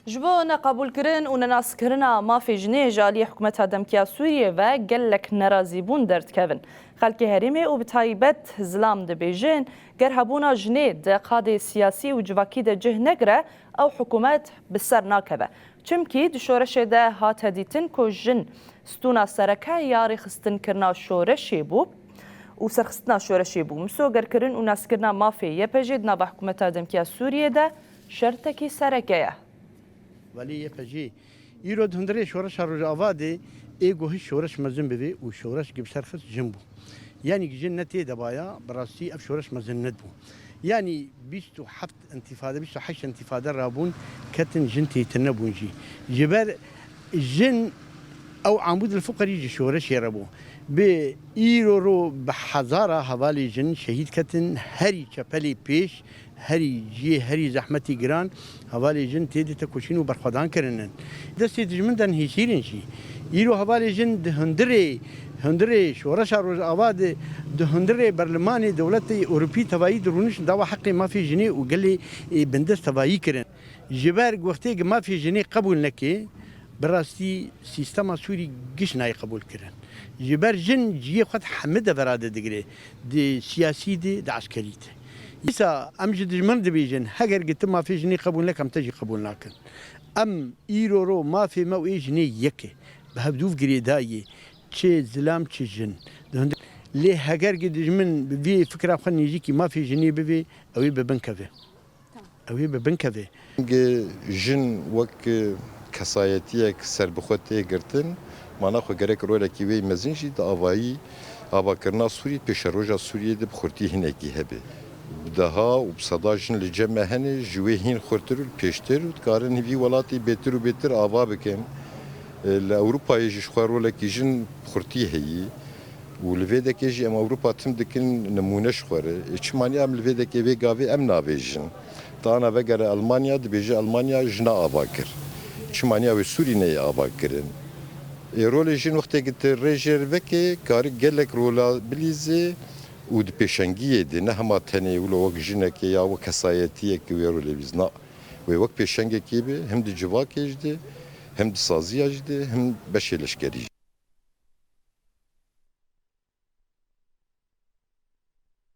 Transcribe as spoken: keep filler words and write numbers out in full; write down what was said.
Ji bo neqebûlkirin û nenaskirina mafê jinê ji aliyê hikûmeta demkî ya Sûriyê ve gelek nerazîbûn derdikevin. Xelkê herêmê û bi taybet zilam dibêjin, ger hebûna jinê di qadê siyasî û civakî de cih negire, ew hikûmet bi ser nakeve. Çimkî di şoreşê de hate dîtin ku jin stûna sereke ya rêxistinkirina şoreşê bû û serxistina şoreşê bû. Misogerkirin û naskirina mafê Y P G di nava hikûmeta demkî ya Sûriyê de şertekî sereke ye. Welê Y P G îro di hundirê şoreşa Rojava de ê ku hiç şoreş mezin bivê û şoreş gi bi ser xist jin bû. Yanî gi jin ne tê de baya, bi rastî ev şoreş mezin nedibû. Yanî bîst û heft întîfade, bîst û heşt întîfade rabûn, ketin jin têtir nebûn jî. Ji ber jin ew amûd li fiqirî ji şoreşê re bû. Bi îro ro bi hezara hevalê jin şehîd ketin, herî çepelê pêş, herî cihê herî zehmetî giran, hevalê jin tê de tekoşîn û berxwedan kirinin. Destê dijmin de nihêsîrin jî. Îro hevalê jin di hundirê, hundirê şoreşa Rojava de, di hundirê berlimanê dewletê Ewropî tevayî dirûnişin dava heqê mafê jinê û gelê, ê, bindest tevayî kirin. Ji ber wextê ki mafê jinê qebûl neke, bi rastî sîstema Sûrî giş nayê qebûl kirin. Ji ber jin ciyê xwe di hemî devera de digire, di siyasî de, di eskerî de. Îsa em ji dijmin dibêjin, heger ki tu mafê jinê qebûl neke, em te jî qebûl nakin. Em îro ro mafê me û ê jinê yek e. Bi hevdûv girêdayî, çi zilam çi jin. Di hundir-, lê heger ki dijmin bi vê fikra xwe nêzîkî mafê jinê bivê, ew ê bi bin keve. Ew ê bi bin keve. Dengê jin wek kesayetiyek serbixwe tê girtin, mana xwe gerek rolekî wê mezin jî di avayî avakirina Sûrî, pêşeroja Sûriyê de bi xurtî hinekî hebe. Bi deha û bi seda jin li cem me hene, ji wê hîn xurtir û li pêştir û dikarin vî welatî bêtir û bêtir ava bikin. Li Ewropayê jî ji xwe rolekî jin bi xurtî heyî. Û li vê dekê jî em Ewropa tim dikin nimûne ji xwe re. Ê, çima niha em li vê dekê vê gavê em nabêjin? Te ana vegere Elmanya, dibêje Elmanya jina ava kir. Çima niha wê Sûrî neyê ava kirin? Ê, rolê jin wextê ki tu rê jê re veke, kari gelek rola bilîze û di pêşengiyê de ne hema tenê wilo wek jinekê ya wek kesayetiyek wê rolê bîz. Na, wê wek pêşengekê be, him di civakê jî de, him di saziya jî de, him beşê leşkerî jî.